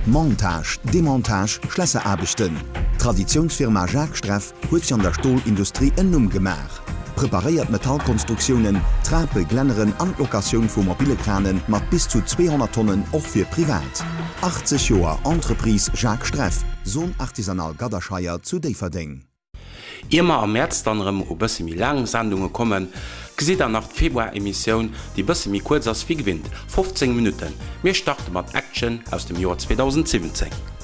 Montage, Demontage, Schlesseraarbechten. D'Traditiounsfirma Jacques Streff huet sech an der Stolindustrie en Numm gemaach. Preparéiert Metallkonstruktiounen, Trape, Glänneren an d'Locatioun vu mobile Krane mat bis zu 200 Tonnen och fir privat. 80 Joer Entreprise Jacques Streff, Zone Artisanale Gadderscheier zu Déifferdeng. Ier mer am Mäerz dann erëm u bësse méi laang Sendunge kommen, gesitt der nach d'Februar-Emissioun, déi bësse méi kuerz ass wéi gewinnt, 15 Minutten. Mir starte mat Action aus dem Joer 2017.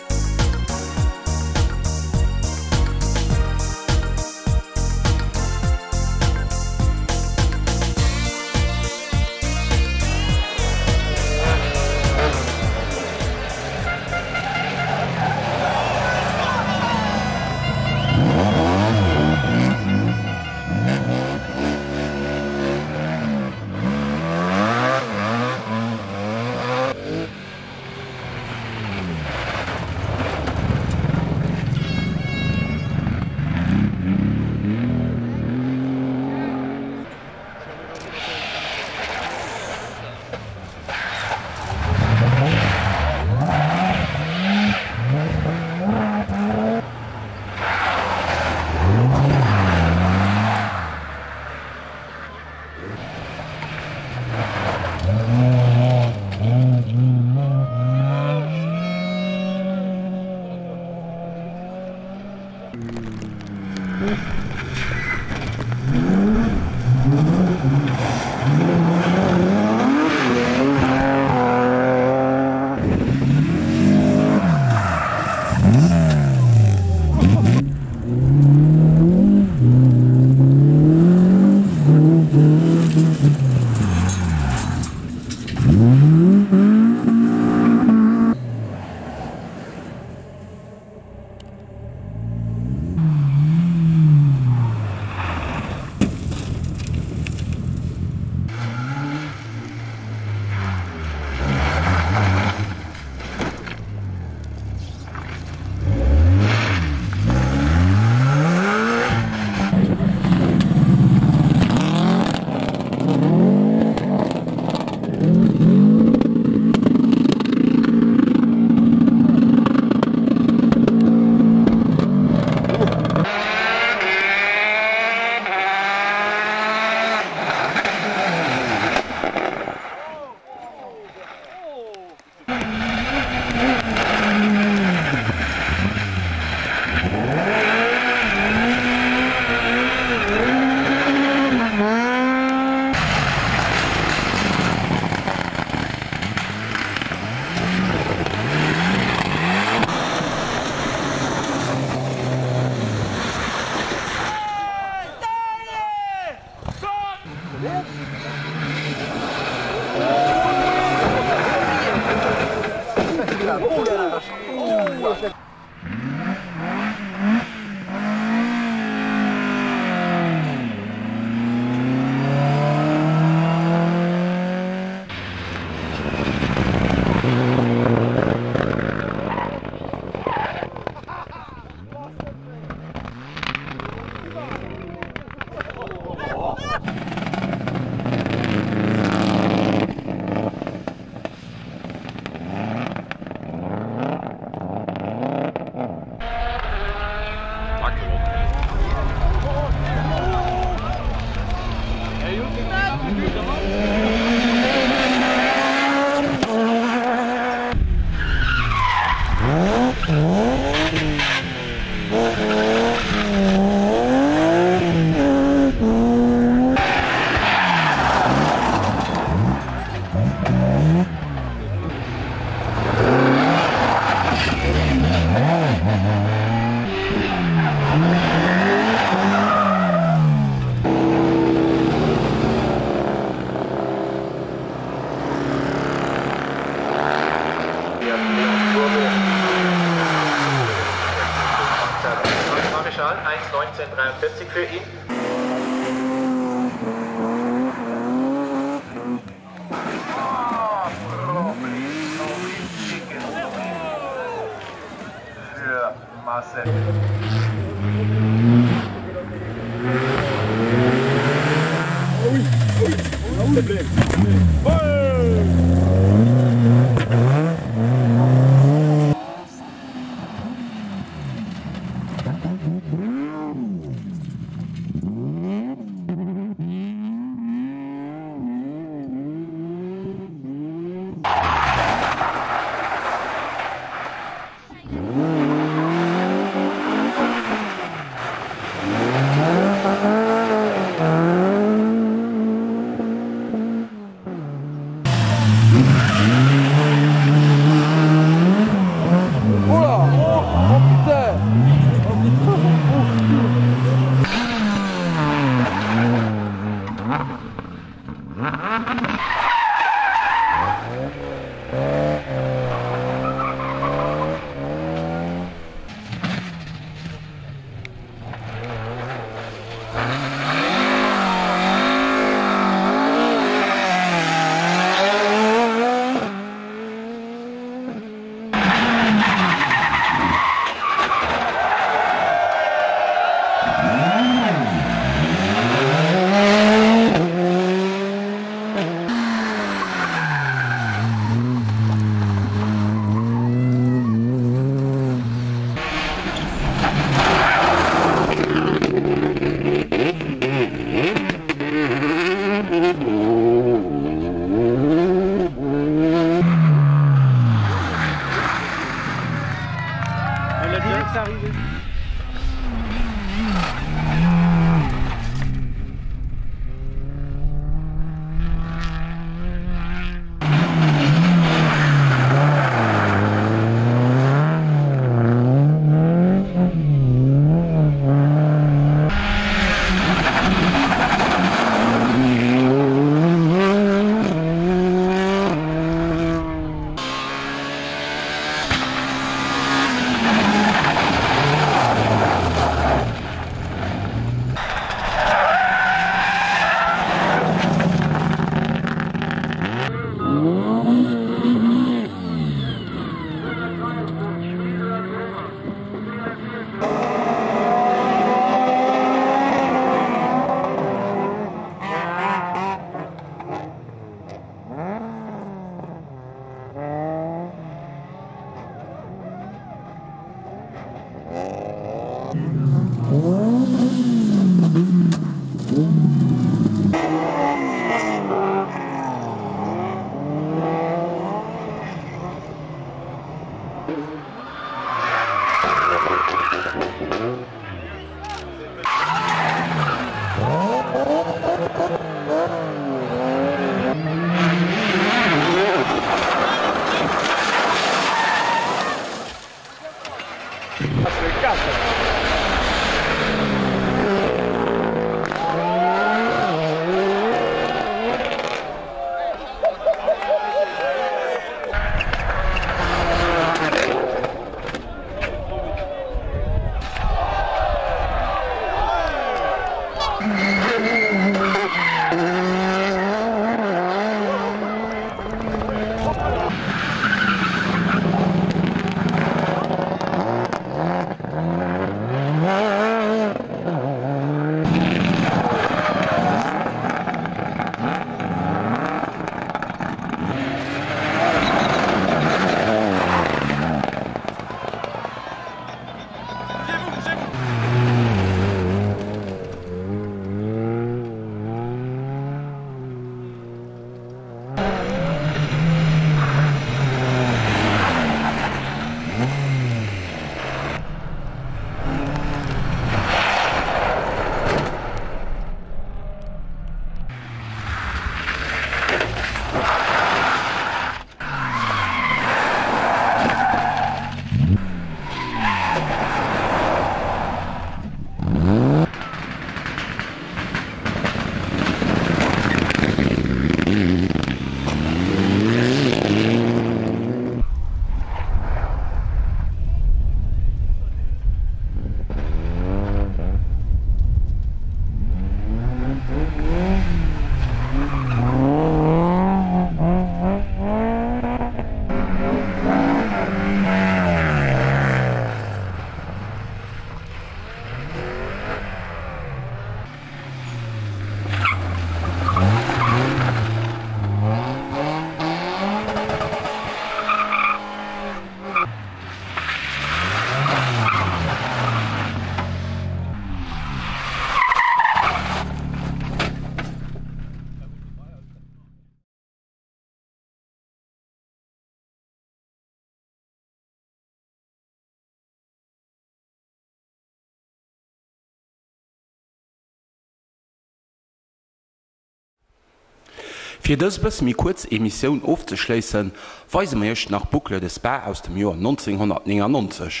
Fir dës bësse méi kuerz Emissioun ofzeschléissen, weise mer iech nach Boucle de Spa aus dem Joer 1999.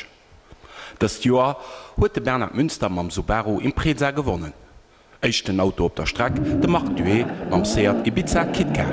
Dëst Joer huet de Bernhard Münster mam Subaru Impreza gewonnen. Éischten Auto op der Streck, de Marc Dué mam Seat Ibiza Kit Car.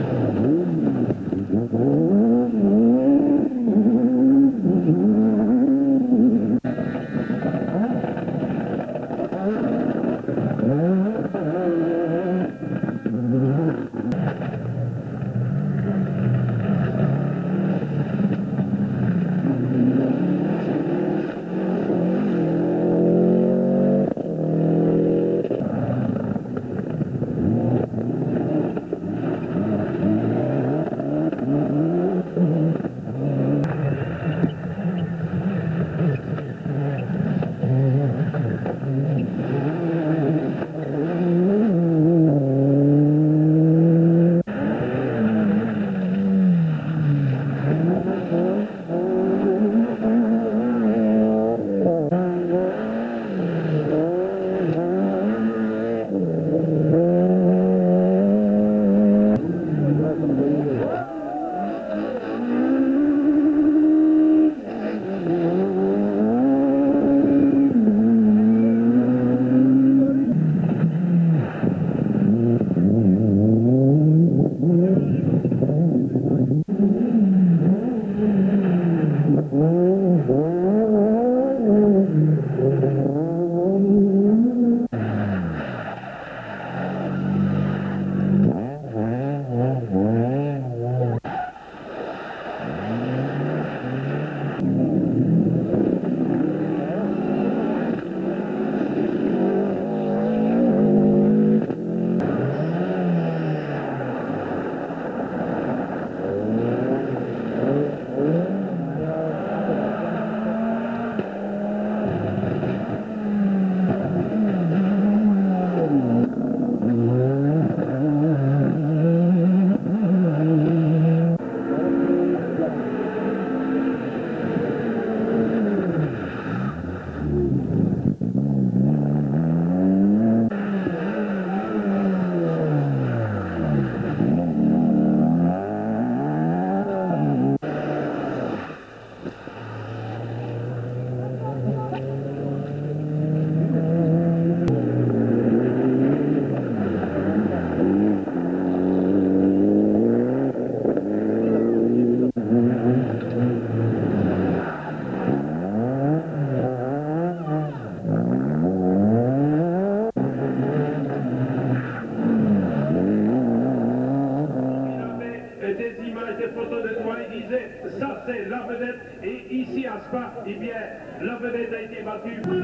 Ça c'est la vedette et ici à Spa, eh bien la vedette a été battue. Celui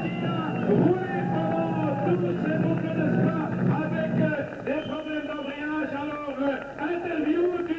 qui a roulé pendant tous ces boucles de Spa avec des problèmes d'embrayage. Alors, interview du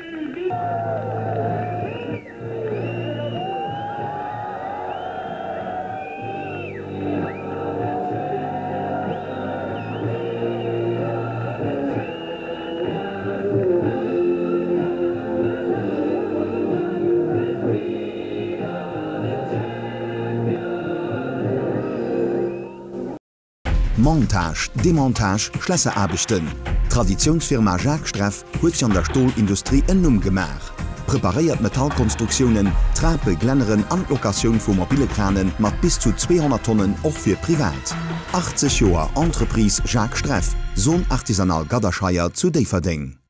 Montage, Demontage, Schlässeraarbechten, D'Traditiounsfirma Jacques Streff huet sech an der Stolindustrie en Numm gemaach. Preparéiert Metallkonstruktiounen, Trape, Glänneren an d'Locatioun vu mobile Krane mat bis zu 200 Tonnen och fir privat. 80 Joer Entreprise Jacques Streff, Zone Artisanale Gadderscheier zu Déifferdeng.